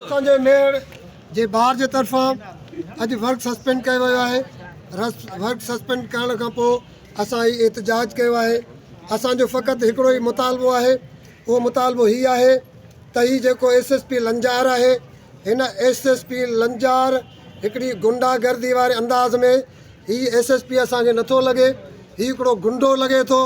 اسان جي ميڙ جي بار جي طرفان اڄ ورڪ سسپينڊ ڪيو ويو آهي ورڪ سسپينڊ ڪرڻ کان پوء اسان هي احتجاج ڪيو آهي اسان جو فقط هڪڙو ئي مطالبو آهي اهو مطالبو هي آهي ته هي جيڪو ايس ايس پي لنجار آهي هن ايس ايس پي لنجار هڪڙي گنڊا گردي واري انداز ۾ هي ايس ايس پي اسان کي نٿو لڳي هي هڪڙو گنڊو لڳي ٿو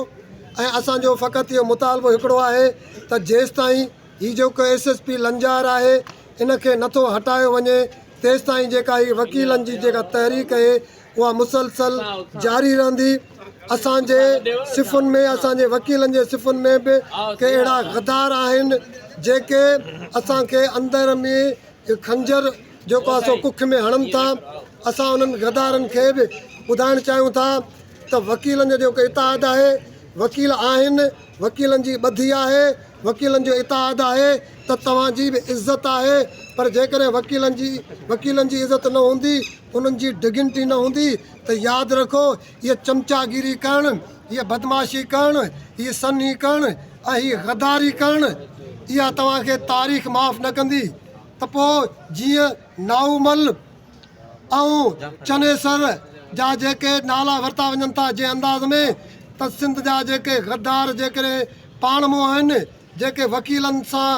۽ اسان جو فقط اهو مطالبو هڪڙو آهي ته جيستائين هي جيڪو ايس ايس پي لنجار آهي ان کي نٿو هٽايو وڃي تيستائين جيڪا هي وڪيلن جي جيڪا تحريڪ اهي اها مسلسل جاري رهندي اسان جي صفن ۾ اسان جي وڪيلن جي صفن ۾ به ڪي اهڙا غدار آهن جيڪي اسان کي اندر ۾ خنجر جيڪو آهي سو ڪک ۾ هڻن ٿا اسان انهن غدارن کي به ٻڌائڻ چاهيون ٿا ته وڪيلن جو جيڪو اتحاد آهي وڪيل آهن وڪيلن جي ٻڌي آهي، وڪيلن جو اتحاد آهي ته توهان جي به عزت آهي پر جيڪڏهن وڪيلن جي وڪيلن جي عزت نه هوندي، انهن جي ڊگنٽي نه هوندي ته ياد رکو هيء چمچاگيري ڪرڻ، هيء بدمعاشي ڪرڻ، هيء سنهي ڪرڻ ۽ هيء غداري ڪرڻ اها توهان کي تاريخ معاف نه ڪندي ته پوء جيئن نائومل ۽ چنيسر جا جيڪي نالا ورتا وڃن ٿا جنهن انداز ۾ ته سنڌ جا جيڪي غدار جيڪڏهن پاڻ مون آهن جيڪي وڪيلن سان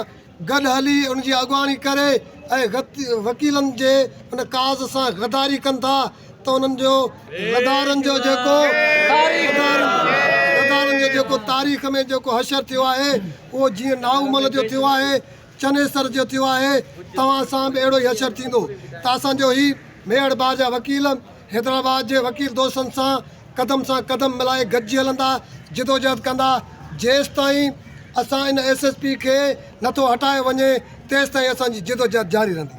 گڏ هلي ان جي اڳواڻي ڪري ۽ وڪيلن جي ان ڪاز سان غداري ڪن ٿا ته انهن جو غدارن جو جيڪو غدارن جو جيڪو تاريخ ۾ جيڪو حشر ٿيو آهي اهو جيئن نائومل جو ٿيو آهي چنيسر جو ٿيو آهي توهان سان به اهڙو ئي حشر ٿيندو ته اسان جو هي ميهڙ بار جا وڪيل حيدرآباد جي وڪيل دوستن سان قدم سان قدم ملائي گڏجي هلندا جدوجهد ڪندا جيستائين اسان ان ايس ايس پي کي نٿو هٽايو وڃي تيستائين اسان جي جدوجهد جاري رهندي.